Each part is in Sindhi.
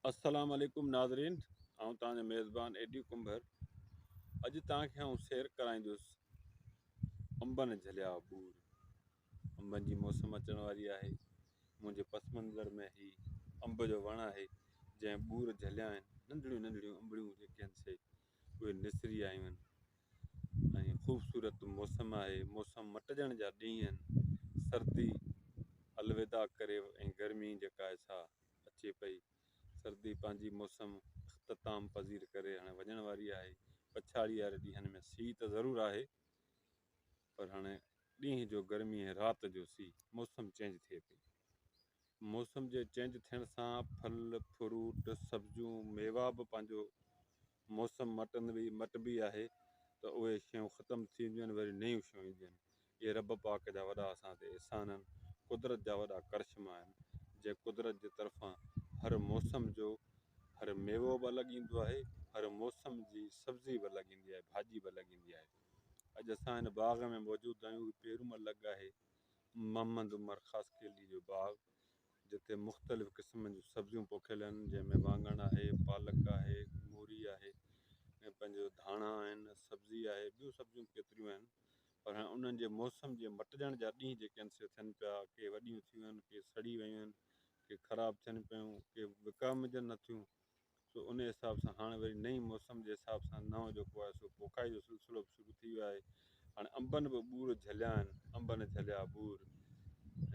السلام عليڪم ناظرين آئون توهان جو ميزبان اي ڊي ڪنڀر اڄ توهان کي آئون سير ڪرائيندس انبن جهليا ٻور انبن جي موسم اچڻ واري آهي منهنجي پس منظر ۾ هي انب جو وڻ آهي جنهن ٻور جهليا آهن ننڍڙيون ننڍڙيون انبڙيون جيڪي آهن سي اهي نسري آيون آهن ۽ خوبصورت موسم آهي موسم مٽجڻ جا ڏينهن آهن سردي الوداع ڪري ۽ گرمي جيڪا آهي سا اچي پئي. سردي پنهنجي موسم اختتام پذير ڪري هاڻي وڃڻ واري آهي. پڇاڙيء واري ڏينهن ۾ سيء ته ضرور آهي پر هاڻي ڏينهن جو گرمي ۽ رات جو سيء، موسم چينج ٿئي پئي. موسم جي چينج ٿيڻ سان ڦل، فروٽ، سبزيون، ميوا به پنهنجو موسم مٽندي مٽبي آهي ته اهي شيون ختم ٿي وينديون آهن وري نيون شيون اينديون آهن. اهي رب پاڪ جا وڏا اسان تي احسان آهن، قدرت جا وڏا ڪرشما آهن، جنهن قدرت جي طرفان هر موسم جو هر ميوو به الڳ ايندو آهي، هر موسم جي سبزي به الڳ ايندي آهي، ڀاڄي به الڳ ايندي آهي. اڄ اسان هن باغ ۾ موجود آهيون، هي پيرومل لڳ آهي محمد عمر خاصخيلي جو باغ، جتي مختلف قسمن جون سبزيون پوکيل آهن، جنهن ۾ واڱڻ آهي، پالڪ آهي، موري آهي ۽ پنهنجو ڌاڻا آهن، سبزي آهي، ٻيون سبزيون به ڪيتريون آهن. پر هاڻي انهن جي موسم جي مٽجڻ جا ڏينهن جيڪي آهن سي ٿين پيا، ڪي وڏيون ٿيون آهن، ڪي سڙي ويون آهن، ڪي خراب ٿين پيون، ڪي وڪامجن نٿيون، سو انهي حساب سان هاڻي وري نئين موسم جي حساب سان نئون جيڪو آهي سو پوکائي جو سلسلو به شروع ٿي ويو آهي. هاڻي انبن به ٻور جهليا آهن، انبن جهليا ٻور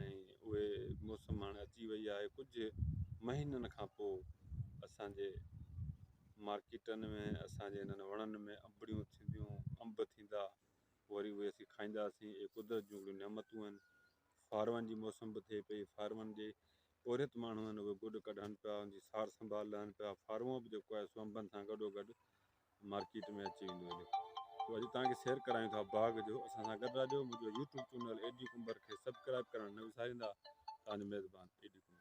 ۽ اهي موسم هاڻي اچي وئي آهي. ڪجهه مهينن کان پوء اسان جي مارڪيٽن ۾ اسان جي انهن وڻن ۾ انبڙيون ٿينديون، انب ٿيندا، وري اهي اسين کائينداسين. اهي قدرت جون هڪڙيون نعمتون آهن. فارون جي موسم به ٿئي پئي، فارون جي پورهيت ماڻهو آهن اهي گڏ ڪڍن پيا، ان جي سار سنڀال لهن پيا. فارون به جيڪو آهي سو انبن سان گڏو گڏ مارڪيٽ ۾ اچي ويندو هليو. سو اڄ توهان کي سير ڪرايون ٿا باغ جو. اسان سان گڏ رهجو. منهنجو YouTube channel A D Kumbhar کي سبڪرائب ڪرڻ نه وساريندا. توهان جو ميزبان اي ڊي ڪنڀر.